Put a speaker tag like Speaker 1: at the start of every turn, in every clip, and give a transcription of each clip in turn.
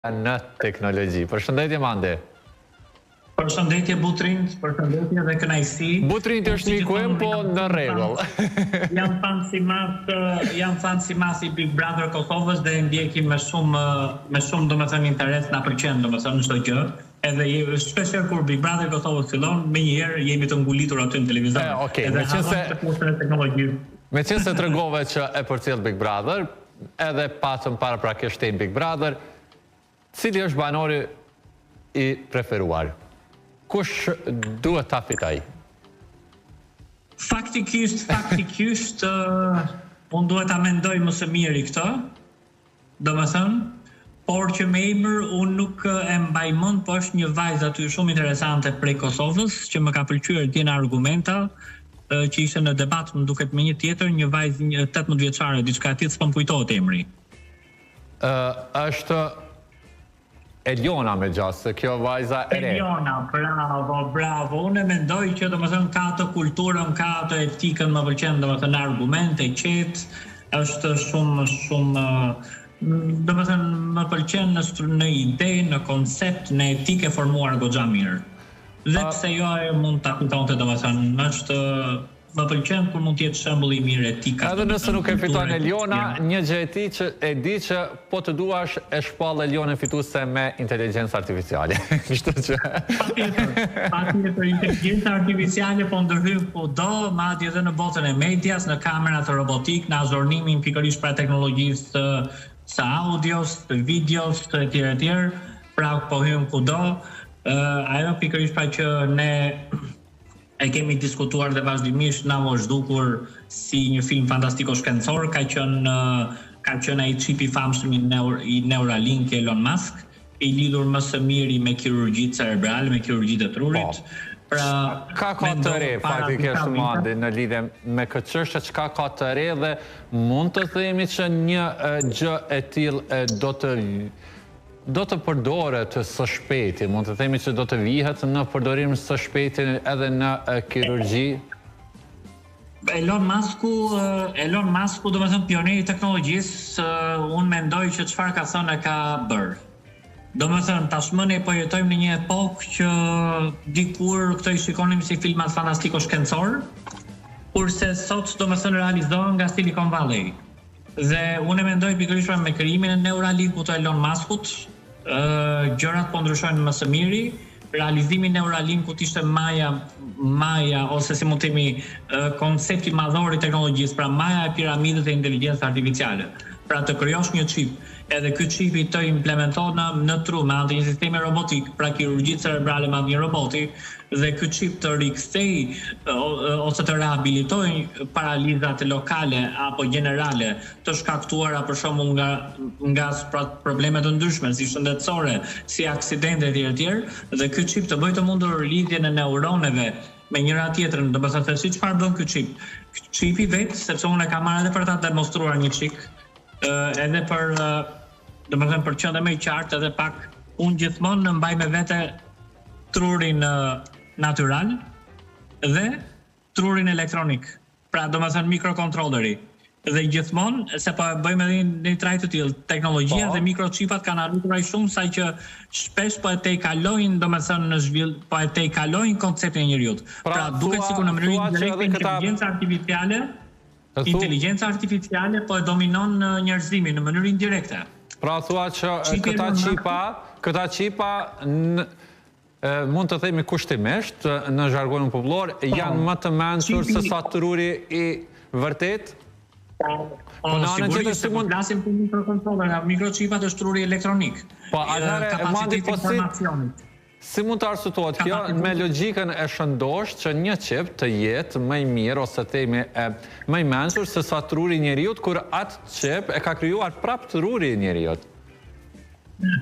Speaker 1: Në teknologji. Përshëndetje Mandi.
Speaker 2: Përshëndetje Butrint, përshëndetje dhe kënaqësi.
Speaker 1: Butrint është miku im, po në rregull.
Speaker 2: Jam fans i madh, jam fans i madh i Big Brother Kosovës dhe e ndjekim me shumë me shumë domethënë interes, na pëlqen domethënë çdo gjë. Edhe shpesh herë kur Big Brother Kosovës fillon, menjëherë jemi të ngulitur aty në televizor.
Speaker 1: E, okay,
Speaker 2: edhe
Speaker 1: meqenëse
Speaker 2: teknologjisë.
Speaker 1: Meqenëse tregove që e përcjell Big Brother, Edhe patëm paraprakisht temë Big Brother, cili është banori i preferuar? Kush duhet ta fitojë?
Speaker 2: Faktikisht, faktikisht, unë duhet ta mendoj më së miri këtë, domethënë, por që me emër unë nuk e mbaj mend, po është një vajzë aty shumë interesante prej Kosovës, që më ka pëlqyer dje në argumenta, që ishte në debat më duket me një tjetër, një vajzë një 18 vjeçare, diçka e tillë, s'po më kujtohet
Speaker 1: emri. Ë është Eliona me gjasë, kjo vajza e
Speaker 2: re. Eliona, bravo, bravo. Unë mendoj që domethënë ka atë kulturën, ka atë etikën, më pëlqen domethënë argumente, qetë, është shumë shumë domethënë më pëlqen në në ide, në koncept, në etikë e formuar goxha mirë. Dhe pse jo ajo mund ta fitonte domethënë, është më pëlqen kur mund të jetë shembull i mirë
Speaker 1: etika. Edhe nëse nuk e fiton Eliona, një gjë e di që e di që po të duash e shpall Elionën fituese me inteligjencë artificiale. Kështu
Speaker 2: që Patjetër, patjetër inteligjenca artificiale po ndërhyn kudo, madje edhe në botën e medias, në kamerat robotik, në azhornimin pikërisht pra teknologjisë së audios, të videos, etj etj. Pra po hyn kudo, ajo pikërisht pra që ne e kemi diskutuar dhe vazhdimisht na u është dukur si një film fantastiko shkencor, ka qenë ka qenë ai çipi i famshëm i, Neur, i Neuralink i Elon Musk, i lidhur më së miri me kirurgjitë cerebrale, me kirurgjitë e trurit.
Speaker 1: Po. Pra, Çka ka të re faktikisht Mandi në lidhje me këtë çështje, çka ka të re dhe mund të themi që një gjë e tillë do të Do të përdoret së shpejti, mund të themi që do të vihet në përdorim së shpejti edhe në kirurgji?
Speaker 2: Elon Musku, Elon Musku, domethënë pioneri i teknologjisë, unë mendoj që çfarë ka thënë e ka bërë. Domethënë, tashmë ne po jetojmë në një epokë që dikur këto i shikonim si filmat fantastiko-shkencor, kurse sot domethënë realizohen nga Silicon Valley. Dhe unë e mendoj pikërisht pra me krijimin e Neuralinkut të Elon Muskut, ë gjërat po ndryshojnë më së miri. Realizimi i Neuralinkut ishte maja maja ose si mund të themi koncepti madhor i teknologjisë, pra maja e piramidës e inteligjencës artificiale. Pra të krijosh një çip, edhe ky çipi të implementohet në në tru me anë të një sistemi robotik, pra kirurgji cerebrale me anë të një roboti, dhe ky çip të rikthejë ose të rehabilitojë paralizat lokale apo gjenerale të shkaktuara për shembull nga nga probleme të ndryshme si shëndetësore, si aksidente etj etj dhe ky çip të bëjë të mundur lidhjen e neuroneve me njëra tjetrën, domethënë se si çfarë bën ky çip. Çipi vetë, sepse unë e kam marrë edhe për ta demonstruar një çik, edhe për domethënë për të qenë më i qartë edhe pak unë gjithmonë mbaj me vete trurin natyral dhe trurin elektronik. Pra, domethënë mikrokontrolleri. Dhe gjithmonë, se po e bëjmë edhe në një trajtë të tillë, teknologjia po. dhe mikroçipat kanë arritur aq shumë sa që shpesh po e tejkalojnë, domethënë në zhvill, po e tejkalojnë konceptin e njeriut. Pra, pra duket sikur në mënyrë indirekte inteligjenca artificiale Inteligjenca artificiale po e dominon njerëzimin në mënyrë indirekte.
Speaker 1: Pra thua që këta çipa, këta çipa mund të themi kushtimisht në zhargonin popullor po, janë më të mençur se sa truri i vërtetë?
Speaker 2: Po, po në anën tjetër si mund flasim për mikrokontroller, nga mikroçipat është truri elektronik.
Speaker 1: Po, atëherë Mandi po si Si mund të arsyetohet kjo me logjikën e shëndoshë që një çip të jetë më i mirë ose themi më i mençur se sa truri i njeriut kur atë çip e ka krijuar prapë truri i
Speaker 2: njeriut?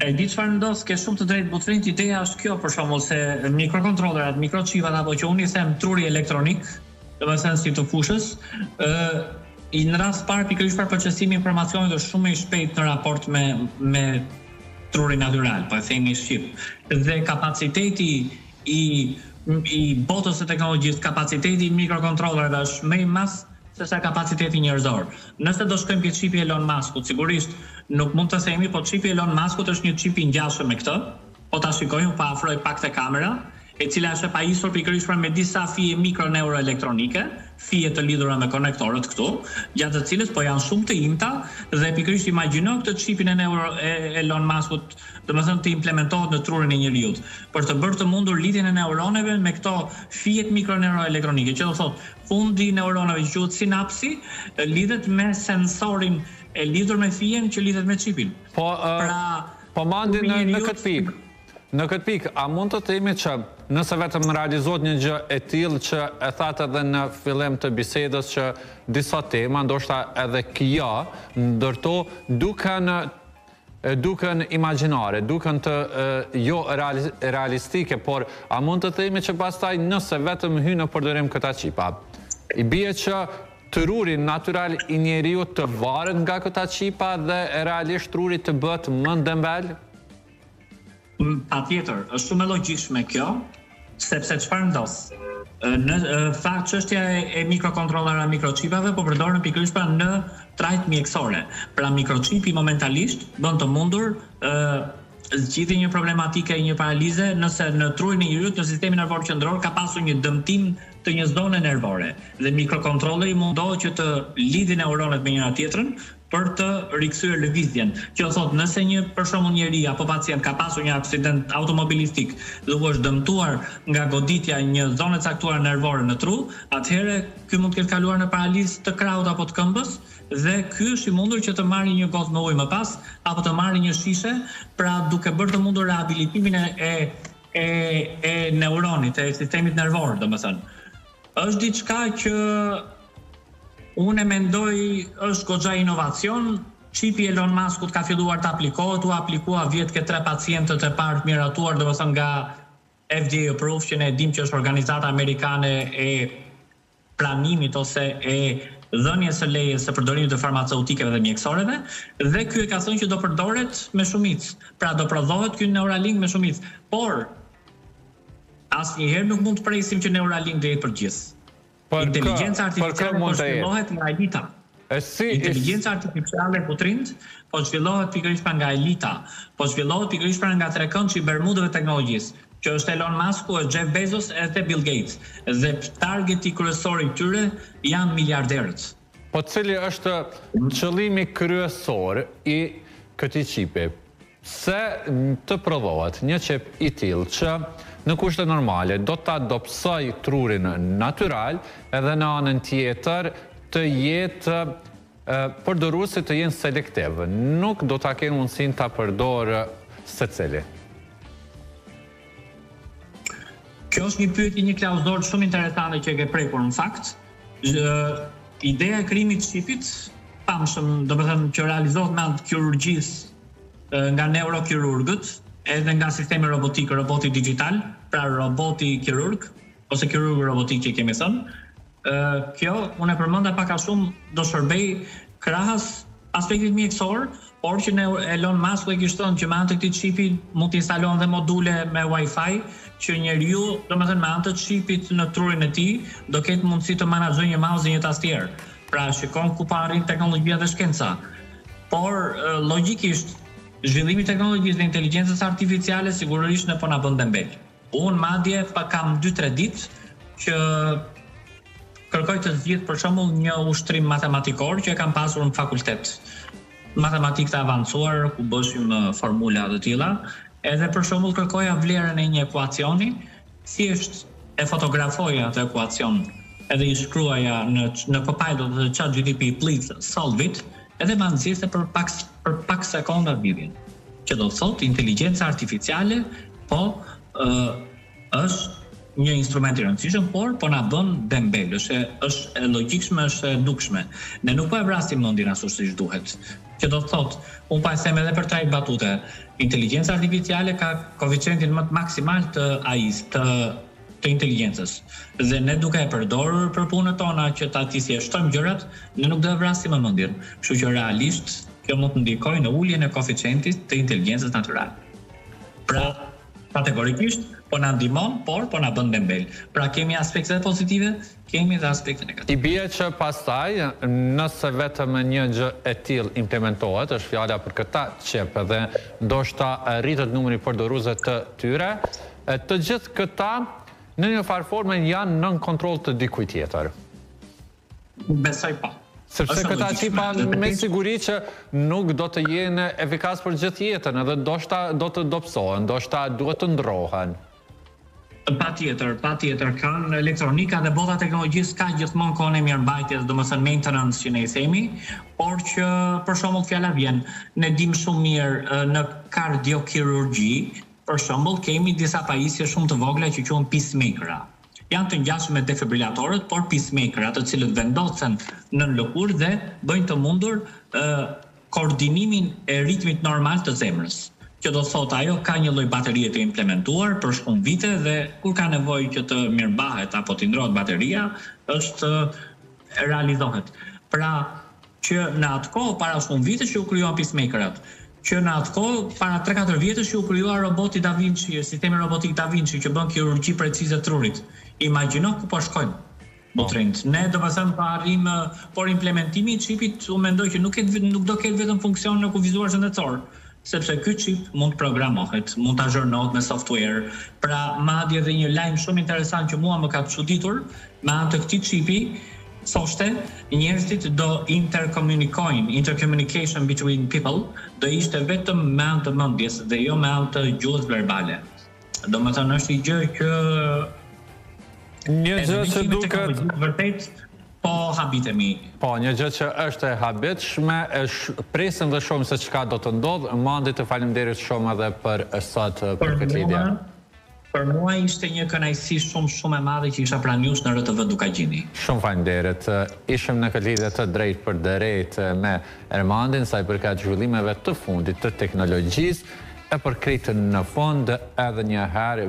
Speaker 2: E di çfarë ndodh, ke shumë të drejtë Butrint, ideja është kjo për shembull se mikrokontrollerat, mikroçipat apo që unë i them truri elektronik, domethënë si të fushës, ë i në radhë të parë pikërisht për procesimin e informacionit është shumë më i shpejtë në raport me me trurin natyral, po e themi shqip. Dhe kapaciteti i i botës së teknologjisë, kapaciteti i mikrokontrollerëve është më i madh. sesa kapaciteti njerëzor. Nëse do shkojmë ke çipi i Elon Muskut, sigurisht nuk mund të themi, po çipi i Elon Muskut është një çip i ngjashëm me këtë. Po ta shikojmë, po afroj pak te kamera, e cila është e pajisur pikërisht pra me disa fije mikroneuroelektronike, fije të lidhura me konektorët këtu, gjatë të cilës po janë shumë të imta dhe pikërisht imagjino këtë çipin e neuro e Elon Muskut domethënë të implementohet në trurin e njeriut, për të bërë të mundur lidhjen e neuroneve me këto fijet mikroneuroelektronike, që do të thotë, fundi i neuroneve që quhet sinapsi, lidhet me sensorin e lidhur me fijen që lidhet me çipin.
Speaker 1: Po, pra, po Mandi në në këtë pikë, në këtë pikë, a mund të themi që nëse vetëm realizohet një gjë e tillë që e thatë edhe në fillim të bisedës që disa tema, ndoshta edhe kjo, ndër to duken duken imagjinare, duken të jo realistike, por a mund të themi që pastaj nëse vetëm hyjnë në përdorim këta çipa, i bie që truri natyral i njeriut të varet nga këta çipa dhe realisht truri të bëhet më dembel?
Speaker 2: Patjetër, është shumë e logjikshme kjo, sepse çfarë ndodh? Në fakt çështja e mikrokontrollerave, mikroçipave po përdoren pikërisht pra në trajtë mjekësore. Pra mikroçipi momentalisht bën të mundur zgjidhjen e një problematike, një paralize, nëse në trurin e njeriut, në sistemin nervor qendror ka pasur një dëmtim të një zone nervore dhe mikrokontrolleri mundohet që të lidhë neuronet me njëra tjetrën për të rikthyer lëvizjen. Që do thotë, nëse një për shembull njeri apo pacient ka pasur një aksident automobilistik dhe u është dëmtuar nga goditja një zonë e caktuar nervore në tru, atëherë ky mund të ketë kaluar në paralizë të krahut apo të këmbës dhe ky është i mundur që të marrë një gotë me ujë më pas apo të marrë një shishe, pra duke bërë të mundur rehabilitimin e e e, e neuronit, e sistemit nervor, domethënë. Është diçka që Unë e mendoj është goxha inovacion, çipi i Elon Muskut ka filluar të aplikohet, u aplikua vjet ke tre pacientët e parë të miratuar, domethënë nga FDA approved, që ne e dimë që është organizata amerikane e pranimit ose e dhënies së lejes së përdorimit të farmaceutikeve dhe mjekësoreve, dhe ky e ka thënë që do përdoret me shumicë. Pra do prodhohet ky Neuralink me shumicë. Por asnjëherë nuk mund të presim që Neuralink të jetë për të gjithë.
Speaker 1: Për
Speaker 2: kë, Inteligjenca
Speaker 1: për kë
Speaker 2: artificiale po
Speaker 1: mund të jetë?
Speaker 2: zhvillohet nga elita.
Speaker 1: E si
Speaker 2: Inteligjenca artificiale Butrint po zhvillohet pikërisht pra nga elita, po zhvillohet pikërisht pra nga trekëndëshi i Bermudeve të teknologjisë, që është Elon Musku, është Jeff Bezos edhe Bill Gates. Dhe targeti kryesor i tyre janë miliarderët.
Speaker 1: Po cili është qëllimi kryesor i këtij çipi? Pse të prodhohet një çip i tillë që në kushte normale do ta dobësojë trurin natyral edhe në anën tjetër të jetë përdoruesit të jenë selektiv, nuk do ta kenë mundësinë ta përdorë secili.
Speaker 2: Kjo është një pyetje, një klauzolë shumë interesante që e ke prekur në fakt. Ideja e krijimit të çipit, famshëm, domethënë që realizohet me anë të kirurgjisë nga neurokirurgët, edhe nga sistemi robotik, roboti dixhital, pra roboti kirurg ose kirurgu robotik që i kemi thënë, kjo unë e përmenda pak a shumë do shërbej krahas aspektit mjekësor, por që ne Elon Musk e kishte thënë që me anë të këtij çipi mund të instalohen dhe module me Wi-Fi që njeriu, domethënë me anë të çipit në trurin e tij, do ketë mundësi të menaxhojë një mouse dhe një tastierë. Pra shikon ku po arrin teknologjia dhe shkenca. Por logjikisht, zhvillimi i teknologjisë dhe inteligjencës artificiale sigurisht ne po na bën dembel. Unë madje pa kam 2-3 ditë që kërkoj të zgjidh për shembull një ushtrim matematikor që e kam pasur në fakultet. Matematikë të avancuar ku bëshim formula të tilla, edhe për shembull kërkoja vlerën e një ekuacioni, thjesht e fotografoja atë ekuacion edhe i shkruaja në në Copilot ose ChatGPT please solve it, edhe ma nxirrte për pak për pak sekonda zgjidhjen. Që do të thotë inteligjenca artificiale po ë është një instrument i rëndësishëm, por po na bën dembel, është është e logjikshme, është e dukshme. Ne nuk po e vrasim mendjen ashtu siç duhet. Që do të thotë, unë po e them edhe për trajtë batute, inteligjenca artificiale ka koeficientin më maksimal të AI-s, të të inteligjencës. Dhe ne duke e përdorur për punët tona që ta t'i thjeshtojmë gjërat, ne nuk do e vrasim më mendjen. Kështu që realisht kjo mund të ndikojë në uljen e koeficientit të inteligjencës natyrale. Pra,
Speaker 1: Po.
Speaker 2: Kategorikisht po na ndihmon, por po na bën dembel. Pra kemi aspekte edhe pozitive, kemi dhe aspekte
Speaker 1: negative. I bie që pastaj, nëse vetëm një gjë e tillë implementohet, është fjala për këta çip dhe ndoshta rritet numri i përdoruesve të tyre, të gjithë këta në një farë forme janë nën kontroll të dikujt tjetër.
Speaker 2: Besoj po.
Speaker 1: Sepse këta çipa me siguri që nuk do të jenë efikas për gjithë jetën edhe ndoshta do të dobësohen, ndoshta duhet të ndrrohen.
Speaker 2: Patjetër, patjetër, kanë elektronika dhe bota e teknologjisë ka gjithmonë kohën e mirëmbajtjes, domethënë maintenance që ne i themi, por që për shembull fjala vjen, ne dimë shumë mirë në kardiokirurgji, për shembull kemi disa pajisje shumë të vogla që quhen pacemaker-a. Janë të ngjashëm me defibrilatorët, por pacemaker-a të cilët vendosen nën lëkurë dhe bëjnë të mundur koordinimin e ritmit normal të zemrës, që do të thotë ajo ka një lloj baterie të implementuar për shumë vite dhe kur ka nevojë që të mirëmbahet apo t'i ndrohet bateria, është realizohet. Pra, që në atë kohë para shumë vitesh që u krijuan pacemakerat, që në atë kohë para 3-4 vjetësh që u krijua roboti Da Vinci, sistemi robotik Da Vinci që bën kirurgji precize trurit. Imagjino ku po shkojmë. Butrint. Ne domethënë po arrijmë, por implementimi i çipit unë mendoj që nuk ketë nuk do ketë vetëm funksion në kufizuar shëndetësor, sepse ky çip mund të programohet, mund të azhurnohet me software. Pra, madje edhe një lajm shumë interesant që mua më ka çuditur, me anë të këtij çipi, thoshte, njerëzit do interkomunikojnë, intercommunication between people, do ishte vetëm me anë të mendjes dhe jo me anë të gjuhës verbale. Domethënë është një gjë që
Speaker 1: Një gjë që duket
Speaker 2: vërtet po habitemi.
Speaker 1: Po, një gjë që është e habitshme, e presim dhe shumë se çka do të ndodhë. Mandi të faleminderit shumë edhe për sot për këtë lidhje.
Speaker 2: Për mua ishte një kënaqësi shumë shumë e madhe që isha pranë jush në RTV Dukagjini.
Speaker 1: Shumë faleminderit. Ishim në këtë lidhje të drejtpërdrejtë me Ermandin sa i përket zhvillimeve të fundit të teknologjisë e për krejt në fund edhe një herë.